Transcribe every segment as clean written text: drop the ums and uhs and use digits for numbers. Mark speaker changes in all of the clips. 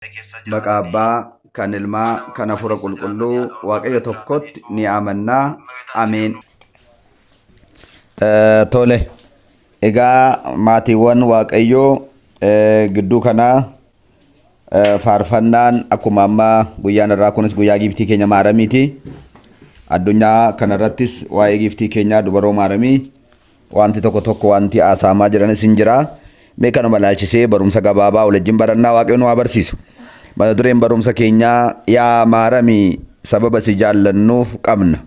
Speaker 1: Maqaa Abbaa, kan Ilmaa, kan Hafuura Qulqulluu, Waaqayyo tokkotti ni amannaa. Ameen. Tole, egaa maatiiwwan Waaqayyoo gidduu kanaa faarfannaan akkuma ammaa guyyaan irraa kunis guyyaa giiftii keenya Maaramiiti. Addunyaa kanarrattis waa'ee giiftii keenyaa dubaroo Maaramii wanti tokko tokko wanti haasa'amaa jiranis hin jira. Mee kanuma ilaalchisee barumsa gabaabaa waliin barannaa Waaqayyo nu haa barsiisu. Mata dureen barumsa keenyaa yaa Maaramii sababa si jaallannuuf qabna.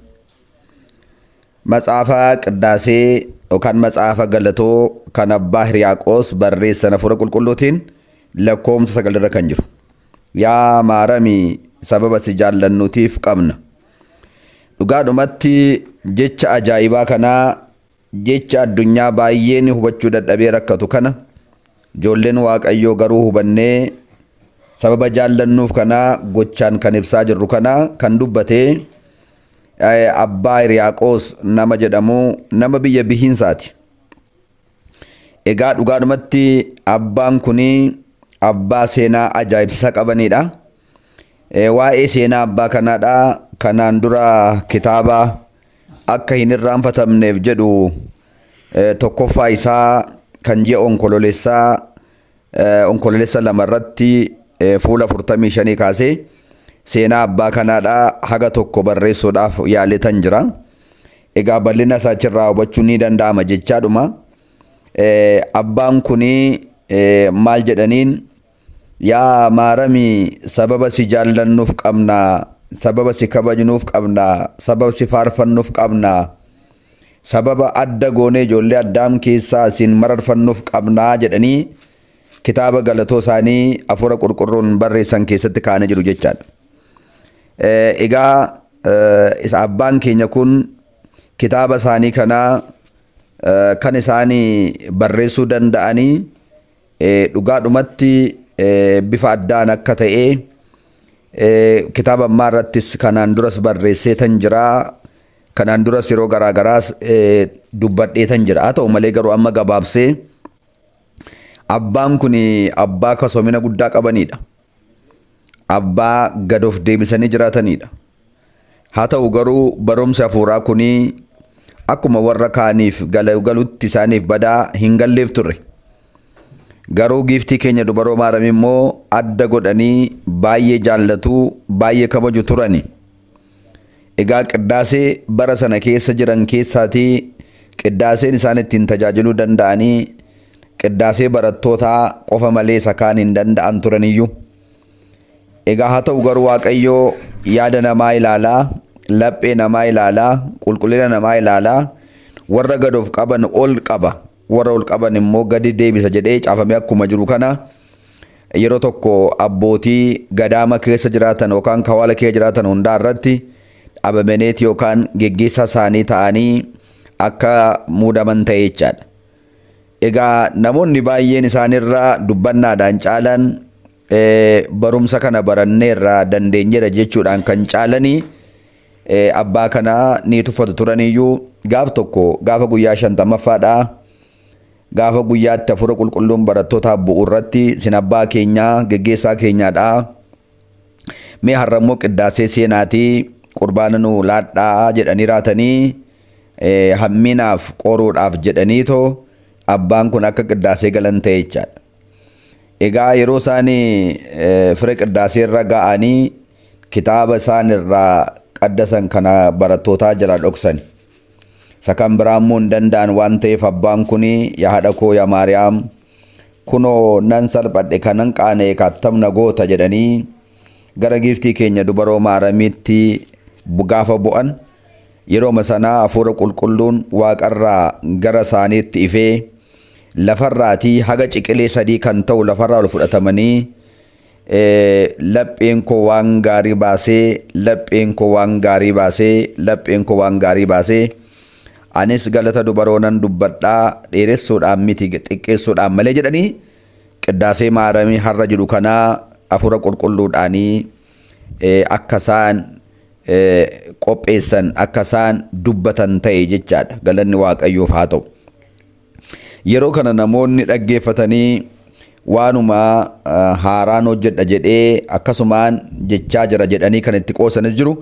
Speaker 1: Matsaafa Qiddaasee yookaan Matsaafa Galatoo kan Abbaa Hiriyaaqoos barreessan Hafuura Qulqulluutiin lakkoomsa sagalirra kan jiru. Yaa Maaramii sababa si jaallannuutiif qabna. Dhugaadhumatti jecha ajaa'ibaa kanaa jecha addunyaa baay'een hubachuu dadhabee rakkatu kana ijoolleen Waaqayyoo garuu hubannee sababa jaallannuuf kanaa gochaan kan ibsaa jirru kana kan dubbatee Abbaa Hiriyaaqoos nama jedhamu nama biyya Bihiinsaati. Egaa dhugaadhumatti abbaan kuni abbaa seenaa ajaa'ibsiisaa qabanidha. Waa'ee seenaa abbaa kanaadha. Kanaan dura kitaaba akka hin irraanfatamneef jedhu tokkoffaa isaa kan ji'a onkololeessaa onkololeessa 2 irratti fuula 45 kaasee seenaa abbaa kanaadha haga tokko barreessuudhaaf yaaletan jira. Egaa bal'ina isaa achirraa hubachuun ni danda'ama jechaadhuma. Abbaan kuni maal jedhaniin yaa Maaramii sababa si jaallannuuf qabna, sababa si kabajnuuf qabna, sababa si faarfannuuf qabna, sababa adda goonee ijoollee addaam keessaa siin mararfannuuf qabnaa jedhanii kitaaba galatoo isaanii Hafuura Qulqulluun barreessan keessatti kaa'anii jiru jechaadha. Egaa isa abbaan keenya kun kitaaba isaanii kanaa kan isaanii barreessuu danda'anii dhugaadhumatti bifa addaan akka ta'e kitaaba ammaa irrattis kanaan duras barreessee tan jira. Kanaan duras yeroo garaagaraas dubbadhee tan jira. Haa ta'u malee garuu amma gabaabsee abbaan kun abbaa kasoomina guddaa qabanidha. Abbaa gad of deebisanii jiraatanidha. Haa ta'u garuu barumsi hafuuraa kun akkuma warra kaaniif galutti isaaniif badaa hin galleef turre. Garuu giiftii keenya dubaroo Maaramii immoo adda godhanii baay'ee jaallatu, baay'ee kabaju turani. Egaa qiddaasee bara sana keessa jiran keessaatii qiddaaseen isaan ittiin tajaajiluu danda'anii qiddaasee barattootaa qofa malee isa kaan hin danda'an turaniyyuu. Egaa haa ta'u garuu Waaqayyoo yaada namaa ilaalaa, laphee namaa ilaalaa, qulqullina namaa ilaalaa, warra gad of qaban ol qaba, warra ol qaban immoo gadi deebisa jedhee caafamee akkuma jiru kana yeroo tokko abbootii gadaama keessa jiraatan yookaan kawaala keessa jiraatan hundaa irratti abameneeti yookaan geggeessaa isaanii ta'anii akka muudaman ta'e jechaadha. Egaa namoonni baay'een isaanirraa dubbannaadhaan caalan barumsa kana baranneerra dandeenyeera jechuudhaan kan caalanii abbaa kanaa ni tuffatu turaniyyuu gaaf tokko gaafa guyyaa 50ffaadha. Gaafa guyyaatti Hafuura Qulqulluun barattootaaf bu'u irratti sin abbaa keenyaa geggeessaa keenyaadha. Mee har'a immoo qiddaasee seenaatii qurbaana nu laadhaa jedhanii raatanii hamminaaf qoruudhaaf jedhaniitoo abbaan kun akka qiddaasee galan ta'e jechaadha. Egaa yeroo isaan fira qiddaasee irra ga'anii kitaaba isaan irraa qaddasan kana barattootaa jala dhoksani. Isa kan biraa immoo hin danda'an waan ta'eef abbaan kun yaa haadha koo yaa Maariyaam kunoo nan salphadhe kanan qaana'e kattam na goota jedhanii gara giiftii keenya dubaroo Maaramiitti gaafa bu'an yerooma sanaa Hafuura Qulqulluun waaqarraa gara isaaniitti ifee lafarraatii haga ciqilee 3 kan ta'u lafarraa ol fudhatamanii lapheen koo waan gaarii baasee lapheen koo waan gaarii baasee lapheen koo waan gaarii baasee anis galata dubaroo nan dubbadhaa dheeressuudhaan miti xiqqeessuudhaan malee jedhanii qiddaasee Maaramii har'a jiru kanaa Hafuura Qulqulluudhaanii akka isaan qopheessan akka isaan dubbatan ta'e jechaadha. Galanni Waaqayyoof haa ta'u. Yeroo kana namoonni dhaggeeffatanii waanuma haaraan hojjedha jedhee akkasumaan jechaa jira jedhanii kan itti qoosanis jiru.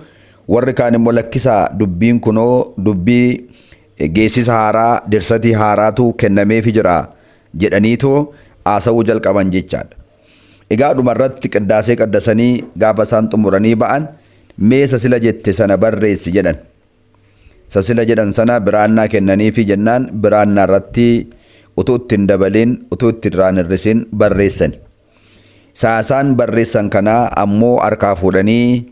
Speaker 1: Warri kaan immoo lakkisaa, dubbiin kunoo dubbii geessisa haaraa, dirsatii haaraatu kennameefi jira jedhaniitoo haasa'uu jalqaban jechaadha. Egaa dhumarratti qiddaasee qaddasanii gaafa isaan xumuranii ba'an, "Mee sasila jette sana barreessi" jedhan. Sasila jedhan sana biraannaa kennaniifi jennaan, biraannaa irratti utuu ittiin dabalin, utuu itti irraan hir'isin barreessan. Saasaan barreessan kanaa ammoo harkaa fuudhanii,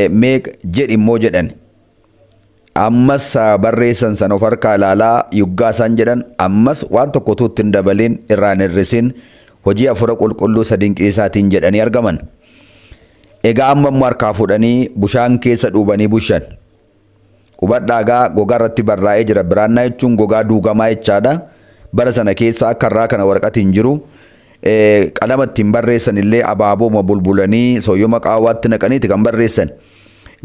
Speaker 1: "Mee jedhi immoo" jedhan. Ammas barreessan sana of harkaa ilaalaa yuggaa isaan jedhan, ammas waan tokko utuu ittiin dabalin irraan hir'isin hojii Hafuura Qulqulluu isa dinqiisaatiin jedhanii argaman. Egaa amma immoo harkaa fuudhanii bushaan keessa dhuubanii bushan. Hubadhaa egaa, gogaa irratti barraa'ee jira. Biraannaa jechuun gogaa duugamaa jechaadha. Bara sana keessa akka irraa kana waraqati hin jiru. Qalama ittiin barreessan illee abaabooma bulbulanii sooyyoma qaawwaatti naqaniiti kan barreessan.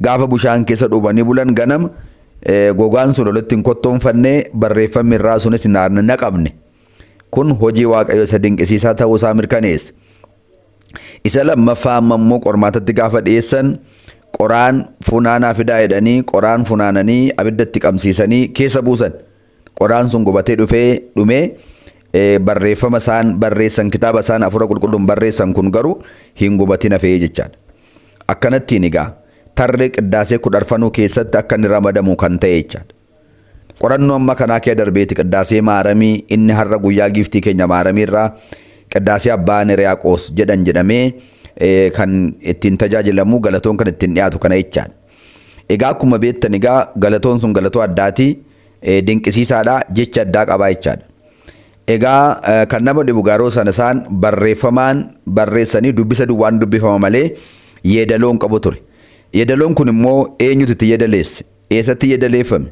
Speaker 1: Gaafa bushaan keessa dhuubanii bulan, ganama gogaan sun walitti hin kottoonfanne, barreeffamni irraa sunis hin naqamne. Kun hojii Waaqayyo isa dinqisiisaa ta'uu isaa mirkaneessa. Isa lammaffaa amma immoo qormaatatti gaafa dhiyeessan, "Qoraan funaanaa fidaa" jedhanii, qoraan funaananii abidda itti qabsiisanii keessa buusan. Qoraan sun gubatee dhufee dhumee, barreeffama isaan barreessan, kitaaba isaan Hafuura Qulqulluun barreessan kun garuu hin gubatin hafee jechaadha. Akkanattiin egaa tarree qiddaasee 14fanuu keessatti akka inni ramadamu kan ta'e jechaadha. Qorannoo amma kanaa kee darbeeti qiddaasee maaramii inni har'a guyyaa giiftii keenya maaramii irraa qiddaasee abbaan Hiriyaaqoos jedhan jedhamee kan ittiin tajaajilamu, galatoon kan ittiin dhiyaatu kana jechaadha. Egaa akkuma beektan egaa galatoon sun galatoo addaati, dinqisiisaadha, jecha addaa qabaa jechaadha. Egaa kan nama dhibu garuu sana isaan barreeffamaan barreessanii dubbisa duwwaan dubbifama malee yeedaloo hin qabu ture. Yeedaloon kun immoo eenyutu itti yeedaleesse? Eessatti yeedaleeffame?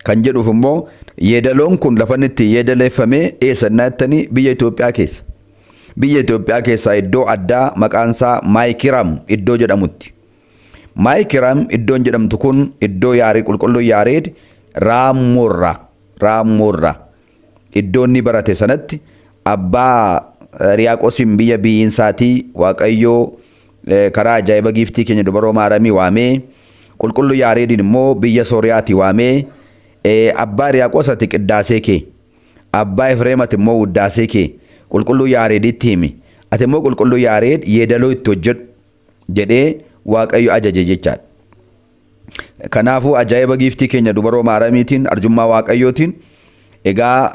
Speaker 1: Kan jedhuuf immoo, yeedaloon kun lafa inni itti yeedaleeffame eessannaa jettanii, biyya Itoophiyaa keessa. Biyya Itoophiyaa keessaa iddoo addaa maqaan isaa Maayikiram iddoo jedhamutti. Maayikiram iddoon jedhamtu kun iddoo yaarii qulqulluu Yaareed Raammoorraa iddoo inni barate sanatti abbaa Riyaaqoosiin biyya biyyiinsaatii Waaqayyoo karaa ajaa'iba giiftii keenya dubaroo Maaramii waamee, qulqulluu Yaareediin immoo biyya Sooriyaatii waamee, "Abbaa Riyaaqoos, ati qiddaasee kee, abbaa Efreem, ati immoo wuddaasee kee qulqulluu Yaareeditti himi, ati immoo qulqulluu Yaareed yeedaloo itti hojjedhu" jedhee Waaqayyo ajaje jechaadha. Kanaafuu ajaa'iba giiftii keenya dubaroo Maaramiitiin, arjummaa Waaqayyootiin egaa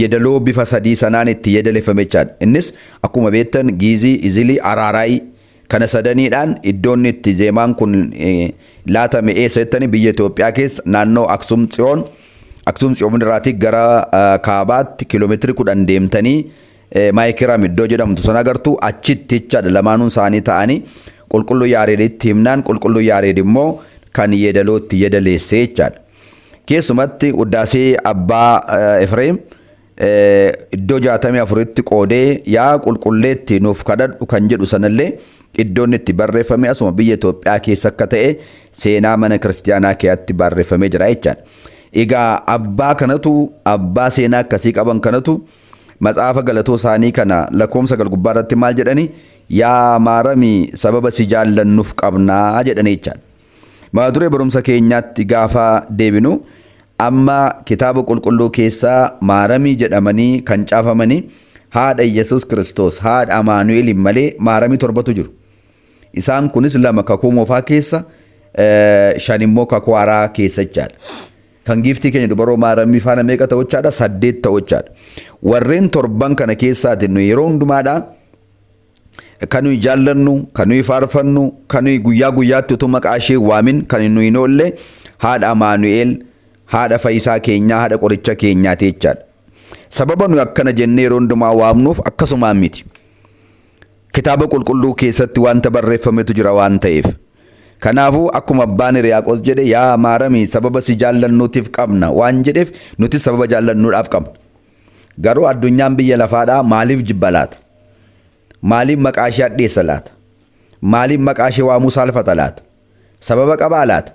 Speaker 1: yeedaloo bifa sadii sanaan itti yeedaleeffame jechaadha. Innis akkuma beektan Giizii, Izilii, Araaraayii kana sadaniidhaan iddoon itti zeemaan kun laatame eessa jettanii, biyya Itoophiyaa keessa naannoo Aksum Tsiyoon, Aksum Tsiyoon irraatii gara kaabaatti kiiloomeetirii 10 deemtanii Maayikiram iddoo jedhamtu sana agartu, achitti jechaadha. Lamaanuun isaanii ta'anii qulqulluu Yaareeditti himnaan, qulqulluu Yaareed immoo kan yeedalootti yeedaleesse jechaadha. Keessumatti wuddaasee abbaa Efreem iddoo 64tti qoodee "Yaa qulqulleetti nuuf kadhadhu" kan jedhu sanallee iddoon itti barreeffame asuma biyya Itoophiyaa keessa akka ta'e seenaa mana kiristiyaanaa keessatti barreeffamee jira jechaadha. Egaa abbaa kanatu, abbaa seenaa akkasii qaban kanatu, matsaafa galatoo isaanii kana lakkoomsa 9 gubbaa irratti maal jedhani? "Yaa maaramii, sababa si jaallannuuf qabnaa" jedhanii jechaadha. Mata duree barumsa keenyaatti gaafa deebinu, amma kitaaba qulqulluu keessaa maaramii jedhamanii kan caafamanii haadha Yesuus Kiristoos, haadha Amaanu'eeliin malee maaramii torbatu jiru. Isaan kunis lama kakuu moofaa keessa, shan immoo kakuu haaraa keessa jechaadha. Kan giiftii keenya dubaroo maaramii faana meeqa ta'u jechaadha? Saddeet ta'u jechaadha. Warreen torban kana keessaati nu yeroo hundumaadha kan nuyi jaallannu, kan nuyi faarfannu, kan nuyi guyyaa guyyaatti utuu maqaa ishee waamin kan nuyi hin oolle haadha Amaanu'eel, haadha fayyisaa keenyaa, haadha qoricha keenyaati jechaadha. Sababa nuyi akkana jennee yeroo hundumaa waamnuuf akkasumaan miti. Kitaaba qulqulluu keessatti wanta barreeffametu jira waan ta'eef. Kanaafuu akkuma abbaan Hiriyaaqos jedhe, "Yaa maaramii, sababa si jaallannuutiif qabna" waan jedheef, nuti sababa jaallannuudhaaf qabna. Garuu addunyaan biyya lafaadhaa maaliif jibba laata? Maaliif maqaa ishee hadheessa laata? Maaliif maqaa ishee waamuu saalfata laata? Sababa qabaa laata?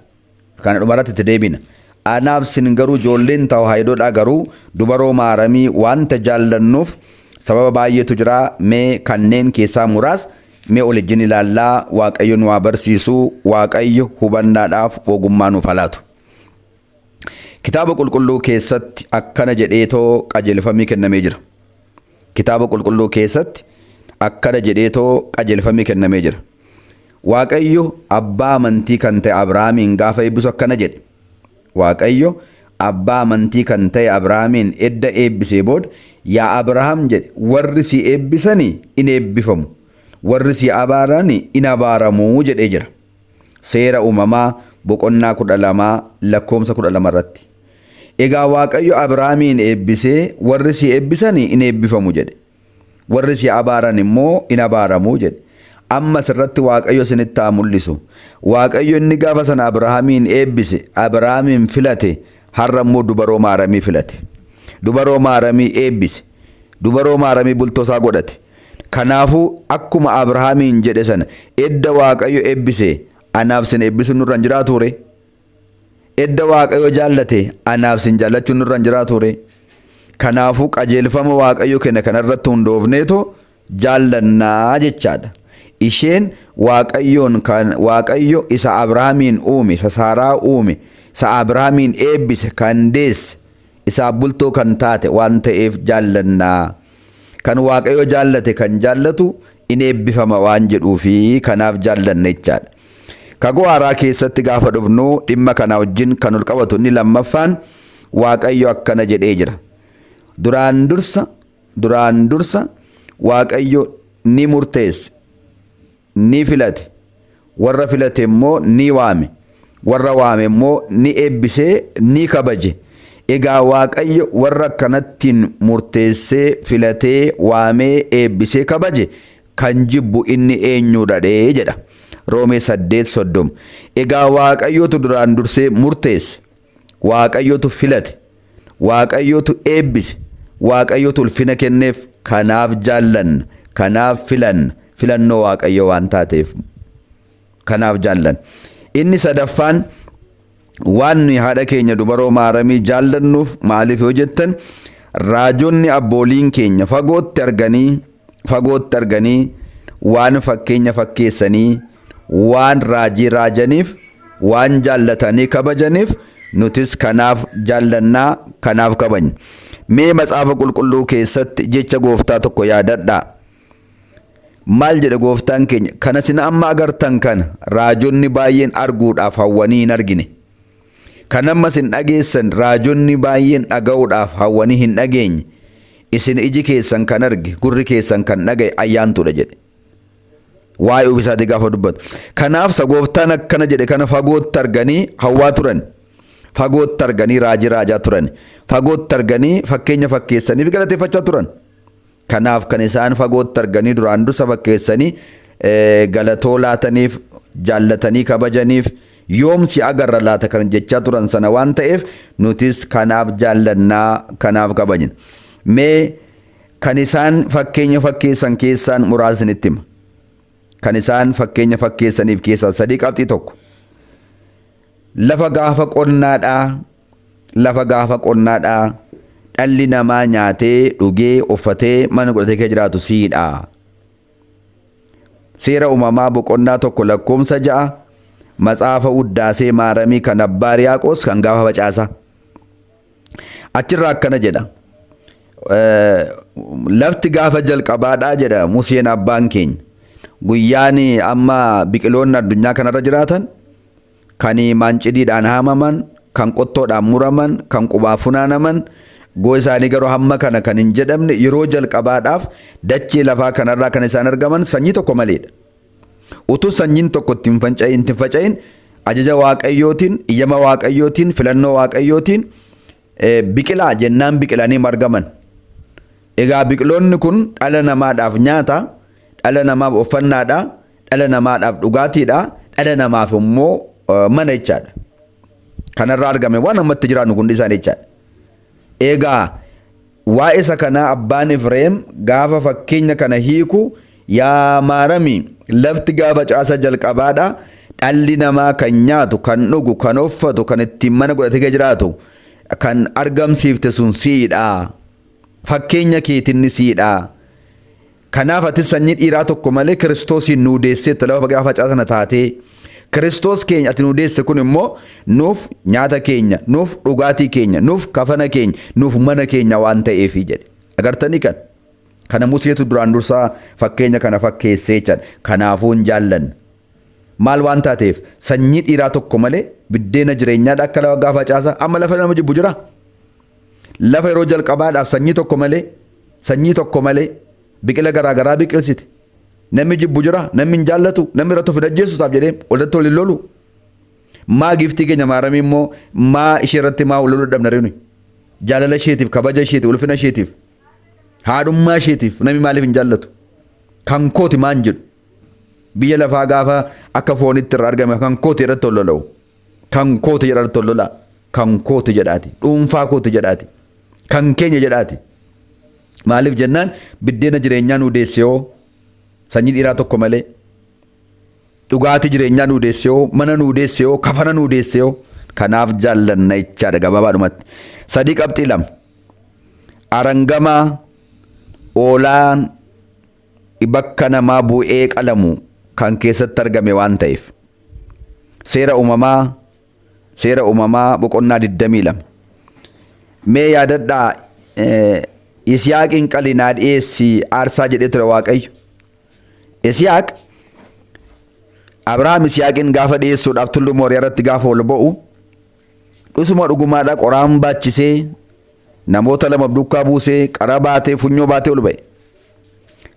Speaker 1: Kana dhumarratti itti deebina. Anaaf sin garuu ijoolleen tawaahidoodhaa garuu dubaroo maaramii wanta jaallannuuf Sababa baay'eetu jira. Mee kanneen keessaa muraasa mee waliin ilaallaa. Waaqayyo nu haa barsiisu. Waaqayyo hubannaadhaaf ogummaa nuuf haa laatu. Kitaaba qulqulluu keessatti akkana jedheetoo qajeelfamni kennamee jira. Kitaaba qulqulluu keessatti akkana jedheetoo qajeelfamni kennamee jira. Waaqayyo abbaa amantii kan ta'e Abrahaamiin gaafa eebbisu akkana jedhe. Waaqayyo abbaa amantii kan ta'e Abrahaamiin edda eebbisee booda, "Yaa Abrahaam," jedhe, "warri si eebbisanii in eebbifamu, warri si abaarani in abaaramuu" jedhee jira. Seera Uumamaa boqonnaa 12 lakkoomsa 12 irratti. Egaa Waaqayyo Abrahaamiin eebbisee, "Warri si eebbisanii in eebbifamu" jedhe. "Warri si abaaran immoo in abaaramuu" jedhe. Amma asirratti Waaqayyo isinitti haa mul'isu. Waaqayyo inni gaafa sana Abrahaamiin eebbise, Abrahaamiin filate, har'a immoo dubaroo Maaramii filate. Dubaroo Maaramii eebbise. Dubaroo Maaramii bultoo isaa godhate. Kanaafuu akkuma Abrahaamiin jedhe sana, edda Waaqayyo eebbise, anaaf sin eebbisuun nurra hin jiraatu ree? Edda Waaqayyo jaallate, anaaf sin jaallachuun nurra hin jiraatu ree? Kanaafuu qajeelfama Waaqayyo kenna kanarratti hundoofneetoo jaallannaa jechaadha. Isheen Waaqayyoon kan Waaqayyo isa Abrahaamiin uume, isa Saaraa uume, isa Abrahaamiin eebbise kan deesse, isaaf bultoo kan taate waan ta'eef jaallannaa. Kan Waaqayyo jaallate kan jaallatu in eebbifama waan jedhuufi kanaaf jaallanna jechaadha. Kakuu Haaraa keessatti gaafa dhufnu, dhimma kana wajjin kan ol qabatu inni lammaffaan, Waaqayyo akkana jedhee jira. Duraan dursa Waaqayyo ni murteesse, ni filate, warra filate immoo ni waame, warra waame immoo ni eebbisee ni kabaje. Egaa Waaqayyo warra akkanattiin murteessee, filatee, waamee, eebbisee, kabaje kan jibbu inni eenyuudha jedha. Roomee 8:30. Egaa Waaqayyotu duraan dursee murteesse. Waaqayyotu filate. Waaqayyotu eebbise. Waaqayyotu ulfina kenneef. Kanaaf jaallanna. Kanaaf filanna. Filannoo Waaqayyo waan taateef. Kanaaf jaallanna. Inni sadaffaan waan nuyi haadha keenya dubaroo Maaramii jaallannuuf maaliif yoo jettan, raajonni abbooliin keenya fagootti arganii waan fakkeenya fakkeessanii waan raajii raajaniif, waan jaallatanii kabajaniif, nutis kanaaf jaallannaa, kanaaf kabajna. Mee Matsaafa Qulqulluu keessatti jecha Gooftaa tokko yaadadhaa. Maal jedhe Gooftaan keenya? "Kana isin amma agartan kana raajonni baay'een arguudhaaf hawwanii hin argine. Kan amma isin dhageessan raajonni baay'een dhaga'uudhaaf hawwanii hin dhageenye. Isin iji keessan kan arge, gurri keessan kan dhaga'e ayyaantuudha" jedhe. Waa'ee ofiisaatii gaafa dubbatu. Kanaaf isa Gooftaan akkana jedhe kana fagootti arganii hawwaa turan. Fagootti arganii raajii raajaa turan. Fagootti arganii fakkeenya fakkeessanii fi galateeffachaa turan. Kanaaf kan isaan fagootti arganii duraan dursa fakkeessanii galatoo laataniif, jaallatanii kabajaniif, yoomsi agarra laata kan jechaa turan sana waan ta'eef, nutis kanaaf jaallannaa, kanaaf kabajna. Mee kan isaan fakkeenya fakkeessan keessaan muraasni itti hima. Kan isaan fakkeenya fakkeessaniif keessaa sadii qabxii tokko. Lafa gaafa qonnaadhaa, lafa gaafa qonnaadhaa dhalli namaa nyaatee, dhugee, uffatee, mana godhatee keessa jiraatu siidha. Seera Uumamaa boqonnaa 1 lakkoomsa 6, matsaafa Wuddaasee Maaramii kan Abbaa Riyaaqoos kan gaafa facaasa. Achirraa akkana jedha. "Lafti gaafa jalqabaadhaa," jedha Museen abbaan keenya. "Guyyaan amma biqiloonni addunyaa kanarra jiraatan kan maancidiidhaan haamaman, kan qottoodhaan muraman, kan qubaa funaanaman, goo isaanii garuu hamma kana kan hin jedhamne, yeroo jalqabaadhaaf dachee lafaa kanarraa kan isaan argaman sanyii tokko maleedha. Utuu sanyiin tokko ittiin faca'in, ittiin faca'in, ajaja Waaqayyootiin, iyyama Waaqayyootiin, filannoo Waaqayyootiin biqilaa jennaan biqilanii margaman. Egaa biqiloonni kun dhala namaadhaaf nyaata, dhala namaaf uffannaadha, dhala namaadhaaf dhugaatiidha, dhala namaaf immoo mana jechaadha. Kanarraa argame waan ammatti jiraannu hundi isaanii jechaadha. Egaa waa'ee isa kanaa abbaan Ifreem gaafa fakkeenya kana hiiku, "Yaa Maarami, lafti gaafa caasa jalqabaadha. Dhalli namaa kan nyaatu, kan dhugu, kan uffatu, kan ittiin mana godhatee jiraatu kan argamsiifte sun siidha." Fakkeenya keetinni siidha. Kanaaf atis sanyii dhiiraa tokko malee Kiristoosiin nuu deesseetta lafa gaafa facaasana taatee. Kiristoos keenya ati nuu deesse kun immoo nuuf nyaata keenya, nuuf dhugaatii keenya, nuuf kafana keenya, nuuf mana keenya waan ta'eefi jedhe. Agartanii kan? Kana Museetu duraan dursaa fakkeenya kana fakkeessee jechaadha. Kanaafuu hin jaallanna. Maal waan taateef sanyii dhiiraa tokko malee biddeena jireenyaadha akka lafa gaafa facaasa amma lafa nama jibbu jira. Lafa yeroo jalqabaadhaaf sanyii tokko malee sanyii tokko malee biqila garaa garaa biqilsite. Namni jibbu jira, namni hin jaallatu, namni irratti of hin ajjeesu isaaf jedhee walitti wal hin lolu. Maa giiftii keenya maaramii immoo maa ishee irratti maa wal loluu dadhabna ree nuyi? Jaalala isheetiif, kabaja isheetiif, ulfina isheetiif, haadhummaa isheetiif namni maaliif hin jaallatu? Kan kooti maan jedhu? Biyya lafaa gaafa akka foonitti irraa argame kan kooti irratti ol lola'u. Kan kooti jedha irratti ol lolaa. Kan kooti jedhaati. Dhuunfaa kooti jedhaati. Kan keenya jedhaati. Maaliif jennaan biddeena jireenyaa nuu deesse hoo sanyii dhiiraa tokko malee dhugaatii jireenyaa nuu deesse hoo mana nuu deesse hoo kafana nuu deesse hoo kanaaf jaallanna jechaadha gabaabaadhumatti. 3.2 Arangamaa oolaan bakka namaa bu'ee qalamu kan keessatti argame waan ta'eef. Seera uumamaa Seera uumamaa boqonnaa 22. Mee yaadadhaa Yisihaaqiin qali naa dhiyeessi aarsaa jedhee ture Waaqayyo. Yisihaaq Abrahaam Yisihaaqiin gaafa dhiyeessuudhaaf tulluu Mooriyaa irratti gaafa ol ba'u dhusuma dhugumaadha qoraan baachisee namoota lama duukaa buusee qara baatee funyoo baatee ol ba'e.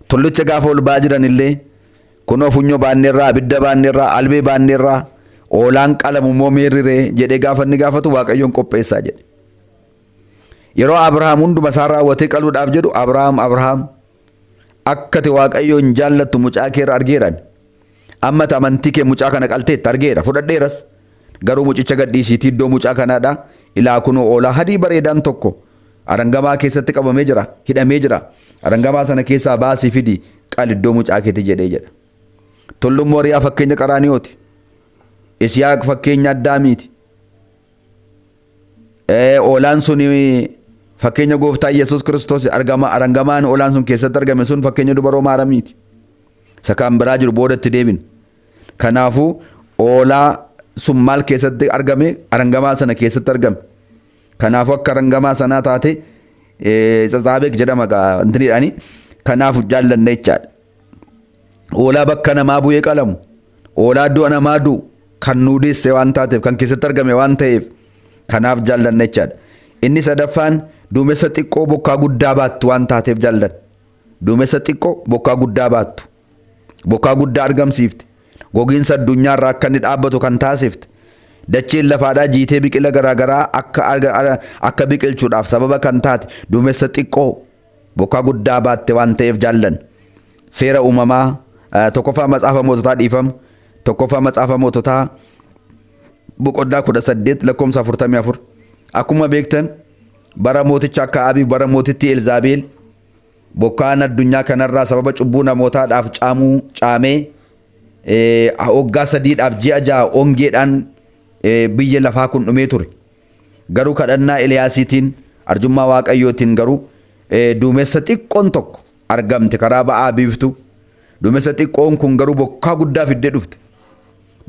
Speaker 1: Tullicha gaafa ol ba'aa jiran illee kunoo funyoo baanneerraa, abidda baanneerraa, albee baanneerraa, oolaan qalamu immoo meerriree jedhee gaafa inni gaafatu Waaqayyoon qopheessaa jedhe. Yeroo Abrahaam hunduma isaa raawwatee qaluudhaaf jedhu Abrahaam Abrahaam akka ati Waaqayyoon jaallattu mucaa keerra argeera ani. Amma ati amantii kee mucaa kana qalteetta argeera fudhadheeras. Garuu mucicha gadhiisiitii iddoo mucaa kanaadha. Ilaa kunoo oolaa hadii bareedaan tokko arangamaa keessatti qabamee jira, hidhamee jira. Arangamaa sana keessaa baasii fidi qali iddoo mucaa keetii jedhee jedha. Tulluun Mooriyaa fakkeenya Qaraaniyooti. Isiyaaq fakkeenya Addaamiiti. Oolaan sun fakkeenya gooftaa Yesuus Kiristoos argama arangamaan oolaan sun keessatti argame sun fakkeenya dubaroo Maaramiiti. Isa kan biraa jiru booda itti deebina. Kanaafuu oolaa sun maal keessatti argame? Arangamaa sana keessatti argame. Kanaafuu akka arangamaa sanaa taate Tsatsaabeq jedhama intiniidhaani. Kanaaf jaallanna jechaadha. Oolaa bakka namaa bu'ee qalamu, oolaa du'a namaa du'u kan nuu deesse waan taateef, kan keessatti argame waan ta'eef kanaaf jaallanna jechaadha. Inni sadaffaan duumessa xiqqoo bokkaa guddaa baattu waan taateef jaallanna. Duumessa xiqqoo bokkaa guddaa baattu. Bokkaa guddaa argamsiifte. Gogiinsa addunyaa irraa akka inni dhaabbatu kan taasifte. Dacheen lafaadhaa jiitee biqila garaagaraa akka akka biqilchuudhaaf sababa kan taate duumessa xiqqoo bokkaa guddaa baatte waan ta'eef jaallanna. Seera uumamaa tokkoffaa matsaafa moototaa dhiifama. Tokkoffaa matsaafa moototaa boqonnaa 18 lakkoofsa 44. Akkuma beektan bara mooticha Akkaa'aabii bara mootittii Elzaabeel Bokkaan addunyaa kanarraa sababa cubbuu namootaadhaaf caamuu caamee waggaa sadiidhaaf ji'a ja'a ongeedhaan biyya lafaa kun dhumee ture. Garuu kadhannaa Eliyaasiitiin arjummaa Waaqayyootiin garuu duumessa xiqqoon tokko argamte karaa ba'aa biiftuu. Duumessa xiqqoon kun garuu bokkaa guddaa fiddee dhufte.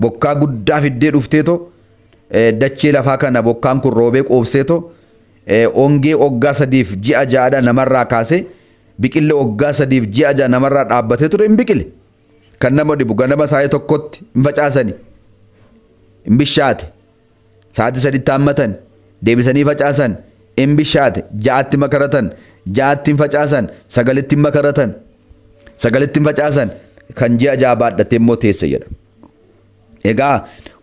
Speaker 1: Bokkaa guddaa fiddee dhufteetoo dachee lafaa kana bokkaan kun roobee quubseetoo Ongee waggaa sadiif ji'a ja'adha namarraa kaasee biqilli waggaa sadiif ji'a ja'a namarraa dhaabbatee ture hin biqile. Kan nama dhibu ganama sa'aatii tokkotti hin facaasani. Hin bishaate. Sa'aatii saditti haammatan. Deebisanii facaasan. Hin bishaate. Ja'atti makaratan. Ja'atti hin facaasan. Sagalitti hin makaratan. Sagalitti hin facaasan. Kan ji'a ja'a baadhatee immoo teesse jedha. Egaa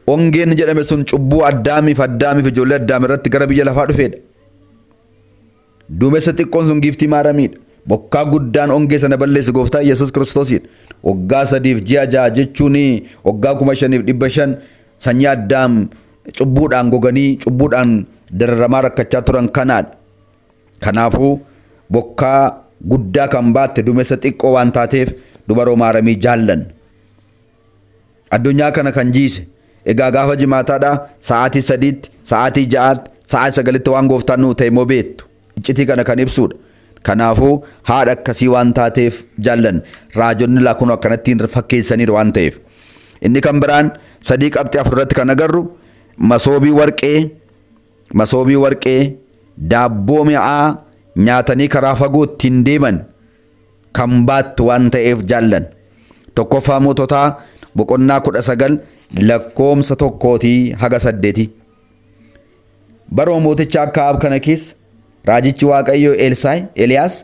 Speaker 1: ongeen jedhame sun cubbuu Addaamiif Addaamiif ijoollee Addaam irratti gara biyya lafaa dhufeedha. Duumessa xiqqoon sun giiftii Maaramiidha. Bokkaa guddaan ongee sana balleesse gooftaa Yesuus Kiristoosidha. Waggaa sadiif ji'a ja'a jechuun waggaa 5500 sanyii Addaam cubbuudhaan goganii cubbuudhaan dararamaa rakkachaa turan kanaadha. Kanaafuu bokkaa guddaa kan baatte duumessa xiqqoo waan taateef dubaroo Maaramii jaallanna. Addunyaa kana kan jiise. Egaa gaafa jimaataadha sa'aatii sadiitti, sa'aatii ja'aatti, sa'aatii sagalitti waan gooftaan nuu ta'e immoo beektu. Iccitii kana kan ibsuudha. Kanaafuu haadha akkasii waan taateef jaallan raajonni laa kun akkanattiin fakkeessaniiru waan ta'eef. Inni kan biraan 3:4 irratti kan agarru masoobii warqee masoobii warqee daabboo mi'aa nyaatanii karaa fagoo ittiin deeman kan baattu waan ta'eef jaallan. Tokkoffaa Moototaa boqonnaa 19 lakkoomsa 1 haga 8. Baruma mooticha Akaab kana keessa raajichi Waaqayyoo Eelsaay Eliyaas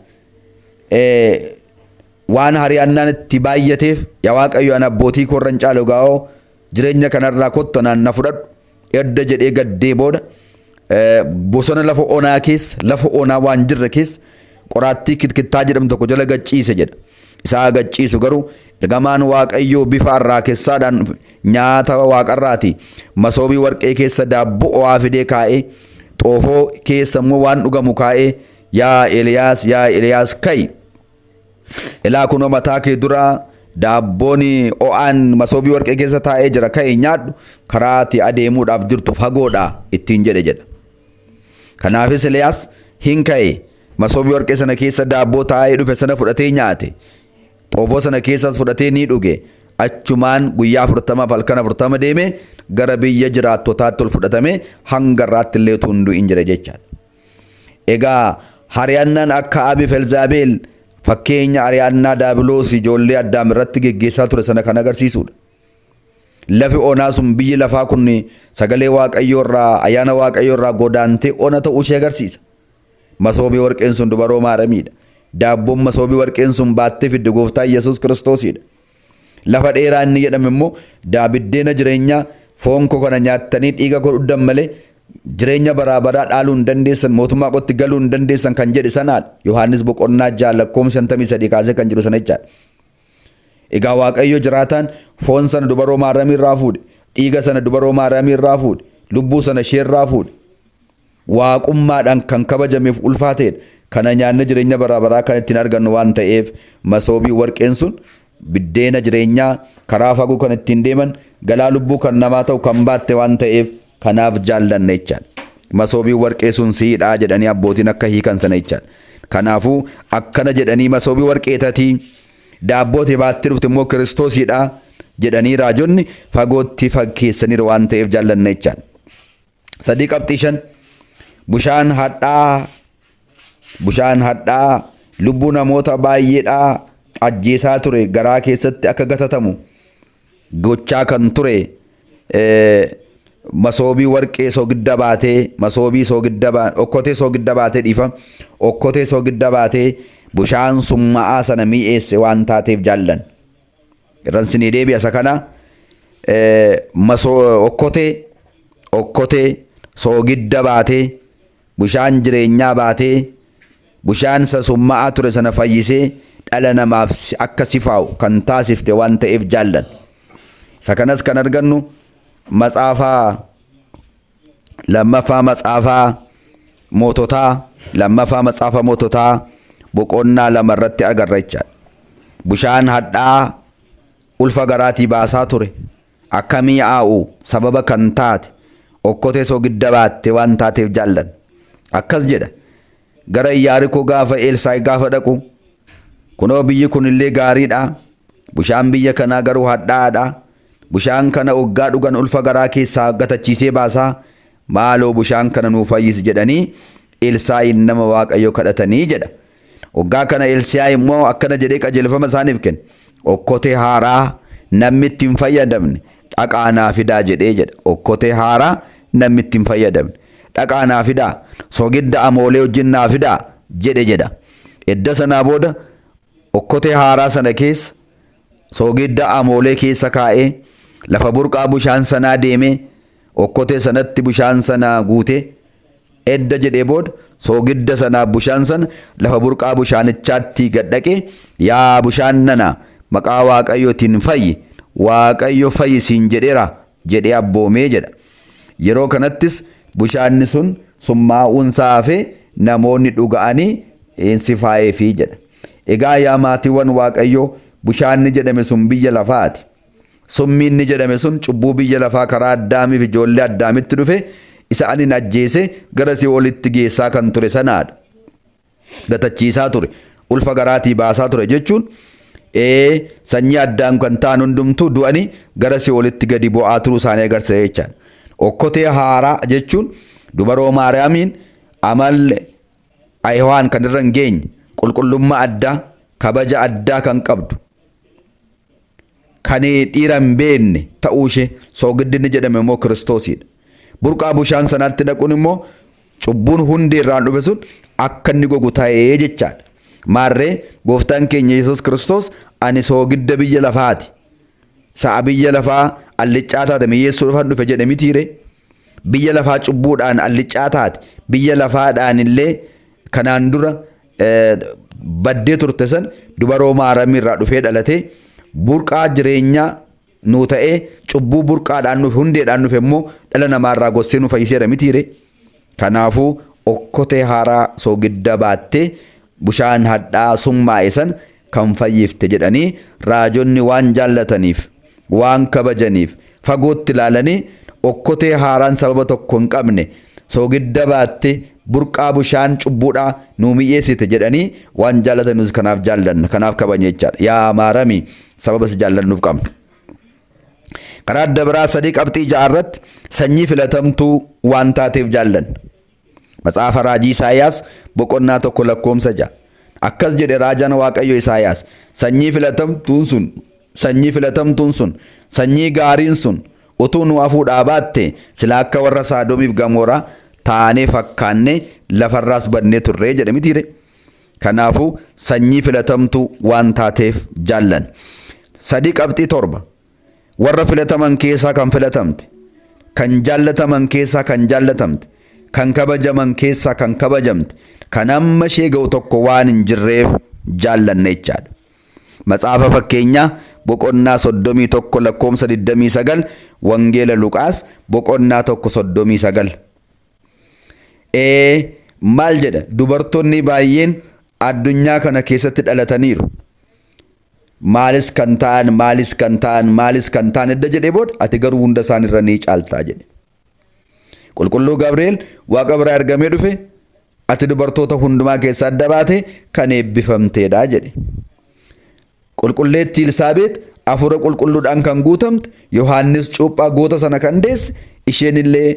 Speaker 1: waan hari'annaan itti baay'ateef yaa Waaqayyo ani abbootii koo irra hin caalu gaa'oo jireenya kanarraa kottu anaan na fudhadhu edda jedhee gaddee booda bosona lafa onaa keessa lafa onaa waan jirre keessa qoraattii kitkittaa jedhamu tokko jala gad ciise jedha. Isaa gad ciisu garuu ergamaan Waaqayyoo bifa arraakessaadhaan nyaata waaqarraati masoobii warqee keessa daabboo o'aa fidee kaa'ee xoofoo keessa immoo waan dhugamu kaa'ee yaa Eliyaas yaa Eliyaas ka'i. Ilaa kunoo mataa kee dura daabboon o'aan masoobii warqee keessa taa'ee jira ka'i nyaadhu karaa ati adeemuudhaaf jirtu fagoodha ittiin jedhe jedha. Kanaafis Eliyaas hin ka'e masoobii warqee sana keessa daabboo taa'ee dhufe sana fudhatee nyaate. Xoofoo sana keessas fudhatee ni dhuge. Achumaan guyyaa 40 halkan 40 deeme gara biyya jiraattotaatti ol fudhatame hanga irraatti illee utuu hin du'in jira jechaadha. Egaa hari'annaan akka Abiif Elzaabeel fakkeenya ari'annaa Daabiloos ijoollee Addaam irratti geggeessaa ture sana kan agarsiisudha. Lafi onaa sun biyyi lafaa kun sagalee Waaqayyoo irraa ayyaana Waaqayyoo irraa godaantee ona ta'uu ishee agarsiisa. Masoobii warqeen sun dubaroo Maaramiidha. Daabboon masoobii warqeen sun baattee fidde gooftaa Yesuus Kiristoosidha. Lafa dheeraa inni jedhame immoo daabiddeena jireenyaa foon koo kana nyaattanii dhiiga koo dhugdan malee jireenya baraa baraa dhaaluu hin dandeessan mootummaa kootti galuu hin dandeessan kan jedhe sanaadha. Yohaannis boqonnaa 6 lakkoofsa 53 kaasee kan jiru sana jechaadha. Egaa Waaqayyo jiraataan foon sana dubaroo Maaramii irraa fuudhe, dhiiga sana dubaroo Maaramii irraa fuudhe, lubbuu sana ishee irraa fuudhe. Waaqummaadhaan kan kabajameef ulfaateedha. Kana nyaanne jireenya baraa baraa kan ittiin argannu waan ta'eef masoobii warqeen sun biddeena jireenyaa karaa fagoo kan ittiin deeman galaa lubbuu kan namaa ta'u kan baatte waan ta'eef kanaaf jaallanna jechaadha. Masoobiin warqee sun siidhaa jedhanii abbootiin akka hiikan sana jechaadha. Kanaafuu akkana jedhanii masoobii warqee tatii daabboo baattee dhufte immoo Kiristoosidha jedhanii raajonni fagootti fakkeessaniiru waan ta'eef jaallanna jechaadha. 3:5 bushaan hadhaa bushaan hadhaa lubbuu namoota baay'eedhaa ajjeesaa ture garaa keessatti akka gatatamu gochaa kan ture masoobii warqee soogidda baatee masoobii soogidda okkotee soogidda baatee dhiifa okkotee soogidda baatee bushaan summa'aa sana mi'eesse waan taateef jaallan. Irran sinii deebi'a isa kana okkotee okkotee soogidda baatee bushaan jireenyaa baatee bushaan isa summa'aa ture sana fayyisee dhala namaaf akka sifaa'u kan taasifte waan ta'eef jaallan. Isa kanas kan argannu matsaafaa lammaffaa matsaafaa moototaa lammaffaa matsaafa moototaa boqonnaa 2 irratti agarra jechaadha. Bushaan hadhaa ulfa garaatii baasaa ture akka mi'aa'u sababa kan taate okkotee soogidda baatte waan taateef jaallan. Akkas jedha. Gara Iyaarikoo gaafa Eelsaay gaafa dhaqu kunoo biyyi kun illee gaariidha. Bushaan biyya kanaa garuu hadhaa'aadha. Bushaan kana oggaa dhugan ulfa garaa keessaa gatachiisee baasaa maaloo bushaan kana nuu fayyisi jedhanii Elsaa'iin nama Waaqayyo kadhatanii jedha. Oggaa kana Elsaa'i immoo akkana jedhee qajeelfama isaaniif kenne. Okkotee haaraa namni itti hin fayyadamne dhaqaa naa fidaa jedhee jedha. Okkotee haaraa namni itti hin fayyadamne dhaqaa naa fidaa soogidda amoolee wajjin naa fidaa jedhe jedha. Edda sanaa booda okkotee haaraa sana keessa soogidda amoolee keessa kaa'ee lafa burqaa bushaan sanaa deemee okkotee sanatti bushaan sana guutee edda jedhee booda soogidda sanaa bushaan sana lafa burqaa bushaanichaatti gad dhaqee yaa bushaan nana maqaa Waaqayyootiin fayyi Waaqayyo fayyi siin jedheera jedhee abboomee jedha. Yeroo kanattis bushaanni sun summaa'uun isaa hafee namoonni dhuga'anii sifaa'eefii jedha. Egaa yaa maatiiwwan Waaqayyoo bushaanni jedhame sun biyya lafaati. Summiinni jedhame sun cubbuu biyya lafaa karaa Addaamiif ijoollee Addaamitti dhufe isa ani ajjeese gara si'oolitti geessaa kan ture sanaadha. Gatachiisaa ture. Ulfa garaatii baasaa ture jechuun sanyii Addaam kan ta'an hundumtuu du'anii gara si'oolitti gadi bu'aa turuu isaanii agarsiisa jechaadha. Okkotee haaraa jechuun dubaroo Maariyaamiin amalli Ayihwaan kan irra hin geenye, qulqullummaa addaa, kabaja addaa kan qabdu, kan dhiira hin beekne ta'uu ishee. Soogiddi inni jedhame immoo Kiristoosidha. Burqaa bushaan sanaatti naquun immoo cubbuun hundee irraan dhufe sun akka inni gogu ta'ee jechaadha. Maarree gooftaan keenya Yesuus Kiristoos ani soogidda biyya lafaati. Sa'a biyya lafaa alliccaa taate mi'eessuu dhufan dhufe jedhe mitiire. Biyya lafaa cubbuudhaan alliccaa taate, biyya lafaadhaan illee kanaan dura baddee turte san dubaroo Maaramii irraa dhufee dhalatee burqaa jireenyaa nuu ta'ee, cubbuu burqaadhaan dhufe, hundeedhaan dhufe immoo dhala namaarraa gossee nu fayyiseera mitiire. Kanaafuu okkotee haaraa soogidda baattee bushaan hadhaa summaa'e san kan fayyifte jedhanii raajonni waan jaallataniif, waan kabajaniif, fagootti ilaalanii okkotee haaraan sababa tokko hin qabne soogidda baatte burqaa bushaan cubbuudhaa nuu mi'eessite jedhanii waan jaallataniif kanaaf jaallanna, kanaaf kabajna jechaadha. Yaa Maaramii, sababa si jaallannuuf qabna. Karaa adda biraa 3 qabxii 6 irratti sanyii filatamtuu waan taateef jaallanna. Matsaafa raajii Isaayaas boqonnaa 1 lakkoomsa 6. Akkas jedhe raajaan Waaqayyo Isaayaas: sanyii filatamtuun sun, sanyii filatamtuun sun, sanyii gaariin sun utuu nu hafuudhaa baatte, sila akka warra Saadomiif Gamooraa taanee fakkaannee lafarraas badnee turree jedhe mitiire. Kanaafuu sanyii filatamtuu waan taateef jaallan. 3 qabxii 7, warra filataman keessaa kan filatamte, kan jaallataman keessaa kan jaallatamte, kan kabajaman keessaa kan kabajamte, kan amma ishee ga'u tokko waan hin jirreef jaallanne jechaadha. Matsaafa Fakkeenyaa boqonnaa 31 lakkoomsa 29, Wangeela Luqaas boqonnaa 1 39. Maal jedha? Dubartoonni baay'een addunyaa kana keessatti dhalataniiru. Maalis kan ta'an, maalis kan ta'an, maalis kan ta'an edda jedhee booda, ati garuu hunda isaanirra ni caaltaa jedhe. Qulqulluu Gabri'eel Waaqa biraa ergamee dhufe, ati dubartoota hundumaa keessaa adda baate kan eebbifamteedha jedhe. Qulqulleettii Elsaabeet hafuura qulqulluudhaan kan guutamte, Yohaannis cuuphaa goota sana kan deesse, isheen illee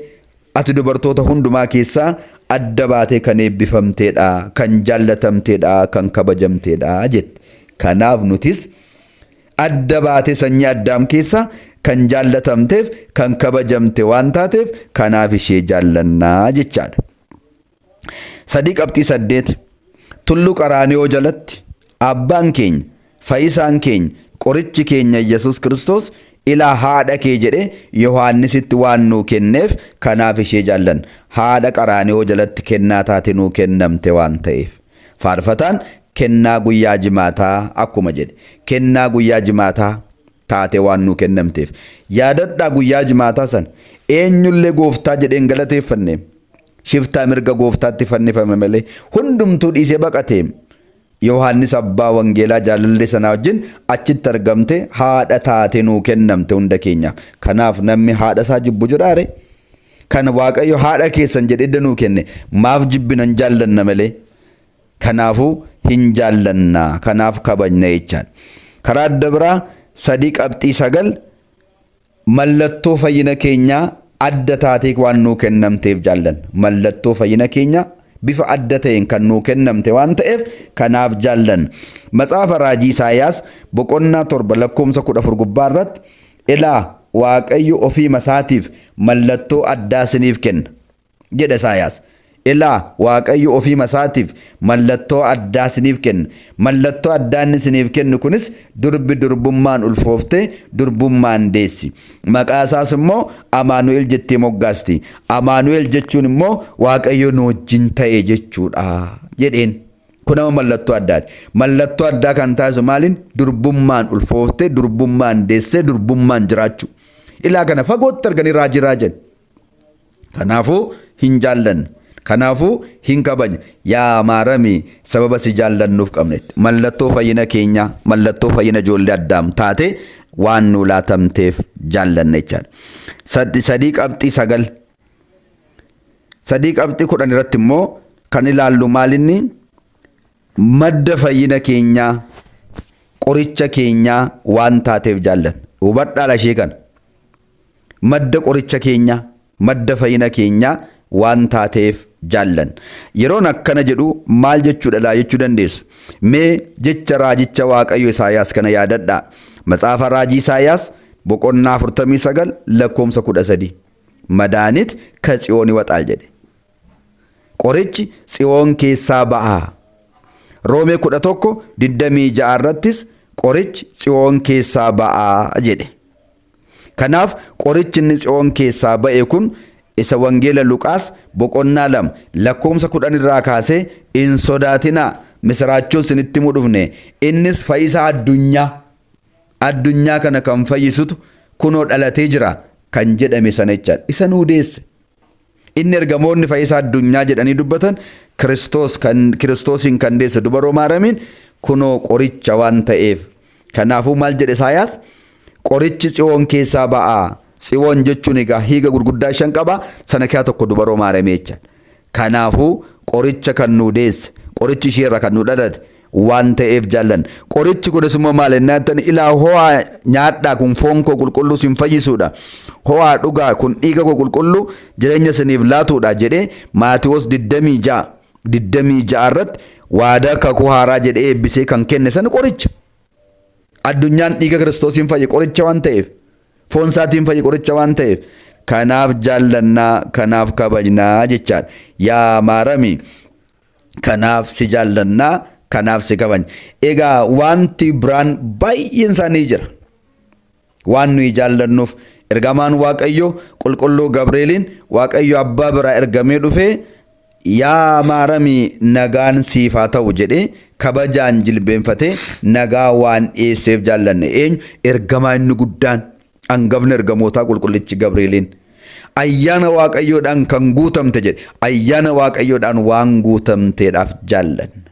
Speaker 1: ati dubartoota hundumaa keessaa adda baatee kan eebbifamteedha, kan jaallatamteedha, kan kabajamteedha jette. Kanaaf nutis adda baatee sanyii Addaam keessaa kan jaallatamteef kan kabajamte waan taateef kanaaf ishee jaallannaa jechaadha. 3 qabxii 8, tulluu Qaraaniyoo jalatti abbaan keenya, fayyisaan keenya, qorichi keenya Yesus Kiristoos ilaa haadha kee jedhee Yohaannisitti waan nuu kenneef kanaaf ishee jaallanna. Haadha Qaraaniyoo jalatti kennaa taate nuu kennamte waan ta'eef. Faarfataan kennaa guyyaa jimaataa akkuma jedhe, kennaa guyyaa jimaataa taate waan nuu kennamteef. Yaadadhaa, guyyaa jimaataa sana eenyullee gooftaa jedheen galateeffanne. Shiftaa mirga gooftaatti fannifame malee hundumtuu dhiisee baqate. Yohaannis abbaa wangeelaa jaalallee sanaa wajjin achitti argamte, haadha taate nuu kennamte hunda keenya. Kanaaf namni haadha isaa jibbu jiraare? Kan Waaqayyo haadha keessan jedhee nuu kenne maaf jibbinan? Jaallanna malee. Kanaafuu hin jaallanna, kanaaf kabajna jechaan. Karaa adda biraa 3 qabxii 9, mallattoo fayyina keenyaa adda taatee waan nuu kennamteef jaallanna. Mallattoo fayyina keenyaa bifa adda ta'een kan nuu kennamte waan ta'eef kanaaf jaallanna. Matsaafa raajii Isaayaas boqonnaa 7 lakkoomsa 14 gubbaa irratti, ilaa Waaqayyo ofii masaatiif mallattoo addaa isiniif kenna jedha Isaayaas. Ilaa, Waaqayyo ofii masaatiif mallattoo addaa isiniif kenna. Mallattoo addaa inni isiniif kennu kunis durbi durbummaan ulfooftee durbummaan deessi. Maqaa isaas immoo Amaanu'el jettee moggaasti. Amaanu'el jechuun immoo Waaqayyo nu wajjin ta'e jechuudha jedheen. Kun nama mallattoo addaati. Mallattoo addaa kan taasisu maaliin? Durbummaan ulfooftee, durbummaan deessee, durbummaan jiraachuu. Ilaa, kana fagootti arganii raajii raajan. Kanaafuu hin jaallanne. Kanaafuu hin kabajne. Yaa Maaramii, sababa si jaallannuuf qabnetti. Mallattoo fayyina keenyaa, mallattoo fayyina ijoollee Addaam taate waan nu laatamteef jaallanne jechaadha. 3 qabxii 9. 3 qabxii 10 irratti immoo kan ilaallu maalinni? Madda fayyina keenyaa, qoricha keenyaa waan taateef jaallanna. Hubadhaa ishee kana. Madda qoricha keenyaa, madda fayyina keenyaa waan taateef jaallanna. Yeroon akkana jedhu maal jechuudha laa jechuu dandeessu. Mee jecha raajicha Waaqayyo Isaayaas kana yaadadhaa. Matsaafa raajii Isaayaas boqonnaa 49 lakkoomsa 13. መድኃኒት ከጽዮን ይወጣል jedhe. Qorichi Tsiyoon keessaa ba'a. Roomee 11 26 irrattis qorichi Tsiyoon keessaa ba'a jedhe. Kanaaf qorichi inni Tsiyoon keessaa ba'e kun isa Wangeela Luqaas boqonnaa 2 lakkoomsa 10 irraa kaasee, hin sodaatinaa, misiraachoon isinitti himuu dhufne, innis fayyisaa addunyaa, addunyaa kana kan fayyisutu kunoo dhalatee jira kan jedhame sana jechaadha. Isa nuu deesse. Inni ergamoonni fayyisaa addunyaa jedhanii dubbatan Kiristoos, kan Kiristoosiin kan deesse dubaroo Maaramiin kunoo qoricha waan ta'eef. Kanaafuu maal jedhe Isaayaas? Qorichi Tsiyoon keessaa ba'aa. Tsiyoon jechuun egaa hiika gurguddaa shan qaba. Sana keessaa tokko dubaroo Maaramii jechaadha. Kanaafuu qoricha kan nuu deesse, qorichi isheerra kan nu dhalate waan ta'eef jaallan. Qorichi kunis immoo maal ennaa, ilaa ho'aa nyaadhaa, kun foon koo qulqulluu sin fayyisuudha. Ho'aa dhugaa, kun dhiiga koo qulqulluu jireenya isiniif laatuudha jedhee Maatiyoos 26 26 irratti waadaa kakuu haaraa jedhee eebbisee kan kenne sana qoricha. Addunyaan dhiiga Kiristoosiin fayye qoricha waan ta'eef, foon isaatiin fayye qoricha waan ta'eef, kanaaf jaallannaa, kanaaf kabajnaa jechaadha. Yaa Maarami, kanaaf si jaallannaa, kanaaf si kabajna. Egaa wanti biraan baay'een isaanii jira. Waan nuyi jaallannuuf ergamaan Waaqayyo qulqulluu Gabreeliin Waaqayyo abbaa biraa ergamee dhufee, yaa Maarami, nagaan siif haa ta'u jedhee kabajaan jilbeenfatee nagaa waan dhiyeesseef jaallanne. Eenyu? Ergamaa inni guddaan, hangafni ergamootaa qulqullichi Gabreeliin. Ayyaana Waaqayyoodhaan kan guutamte jedhe, ayyaana Waaqayyoodhaan waan guutamteedhaaf jaallanna.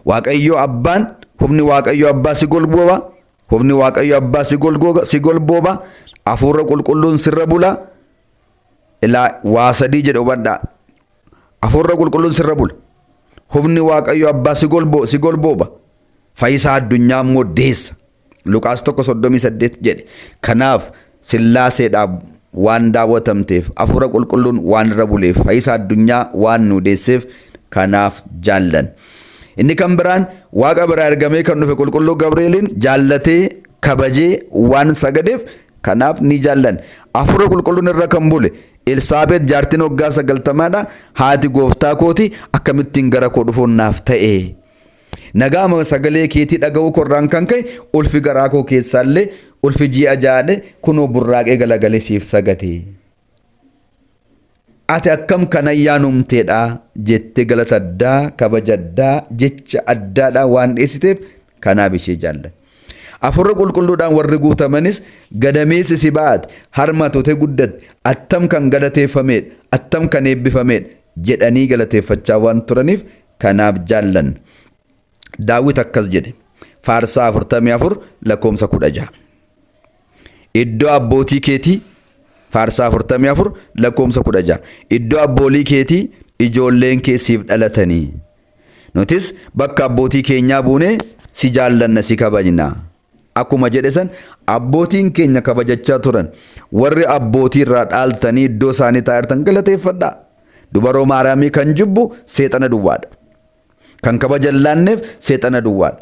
Speaker 1: Waaqayyo abbaan, humni Waaqayyo abbaa si golbooba, humni Waaqayyo abbaa si golgooga, si golbooba, hafuura qulqulluun sirra bula. Ilaa, waa sadii jedhe, hubadhaa. Hafuurra qulqulluun sirra bula. Humni Waaqayyo abbaa si golbooba. Fayyisaa addunyaa immoo deessa. Luqaas 1:38 jedhe. Kanaaf Sillaaseedhaaf waan daawwatamteef, hafuura qulqulluun waan irra buleef, fayyisaa addunyaa waan nu deesseef kanaaf jaallan. Inni kan biraan Waaqa biraa ergamee kan dhufe qulqulluu Gabreeliin jaallatee kabajee waan sagadeef kanaaf ni jaallan. Hafuura qulqulluun irra kan bule Elsaabeet jaartiin waggaa 90dha. Haati gooftaa kooti akkamittiin gara koo dhufuun naaf ta'e? Nagaa sagalee keetii dhaga'uu korraan kan ka'e ulfi garaa koo keessaallee, ulfi ji'a 6 kunoo burraaqee galagalee siif sagade. Ati akkam kan ayyaanumteedha jettee galata addaa, kabaja addaa, jecha addaadhaan waan dhiyeessiteef kanaaf ishee jaalladha. Hafuura qulqulluudhaan warri guutamanis gadameessi si baate, harma totee guddatte attam kan galateeffameedha, attam kan eebbifameedha jedhanii galateeffachaa waan turaniif kanaaf jaallanna. Daawit akkas jedhe, Faarsaa 44 lakkoomsa 16. Iddoo abbootii keetii, Faarsaa 44 lakkoomsa 16. Iddoo abboolii keetii ijoolleen kee siif dhalatanii. Nutis bakka abbootii keenyaa buunee si jaallanna, si kabajna. Akkuma jedhe san abbootiin keenya kabajachaa turan. Warri abbootii irraa dhaaltanii iddoo isaanii taa'aa galateeffadhaa. Dubaroo Maariyaamii kan jibbu seexana duwwaadha. Kan kabaja hin laanneef seexana duwwaadha.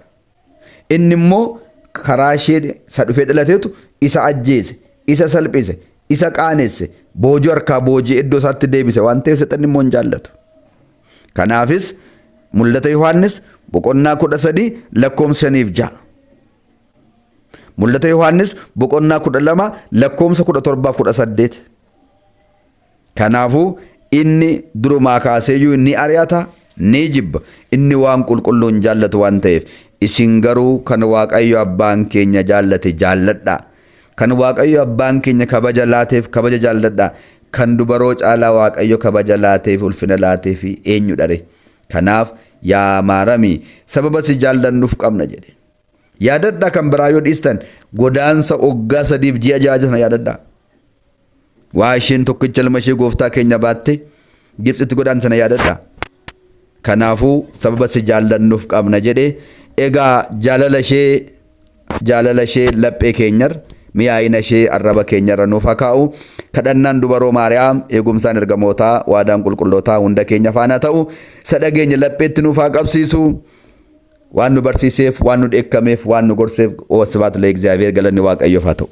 Speaker 1: Inni immoo karaa ishee isa dhufee dhalateetu isa ajjeese, isa salphise, isa qaanesse, boojuu harkaa booji'ee iddoo isaatti deebise waan ta'eef seexanni immoo hin jaallatu. Kanaafis Mul'ata Yohaannis boqonnaa 13 lakkoomsa 5 6. Mul'ata Yohaannis boqonnaa 12 lakkoomsa 17 18. Kanaafuu inni durumaa kaaseeyyuu ni ari'ata, ni jibba. Inni waan qulqulluu hin jaallatu waan ta'eef. Isin garuu kan Waaqayyo abbaan keenya jaallate jaalladhaa. Kan Waaqayyo abbaan keenya kabaja laateef kabaja jaalladhaa. Kan dubaroo caalaa Waaqayyo kabaja laateef, ulfina laateef eenyu dhare? Kanaaf yaa Maaramii, sababa si jaallannuuf qabna jedhe. Yaadadhaa, kan biraa yoo dhiistan godaansa waggaa 3f ji'a 6 sana yaadadhaa. Waa isheen tokkicha ilma ishee gooftaa keenya baatte Gibxitti godaansa sana yaadadhaa. Kanaafuu sababa si jaallannuuf qabna jedhe. Egaa jaalala ishee jaalala ishee laphee keenyarra mi'aayina ishee arraba keenyarra nuuf haa kaa'u. Kadhannaan dubaroo Maariyaam eegumsaan ergamootaa waadaan qulqullootaa hunda keenya faana ta'u. Isa dhageenye lapheetti nuuf haa qabsiisu. Waan nu barsiiseef, waan nu dheekkameef, waan nu gorseef ወስብሐት ለእግዚአብሔር galanni Waaqayyoof haa ta'u.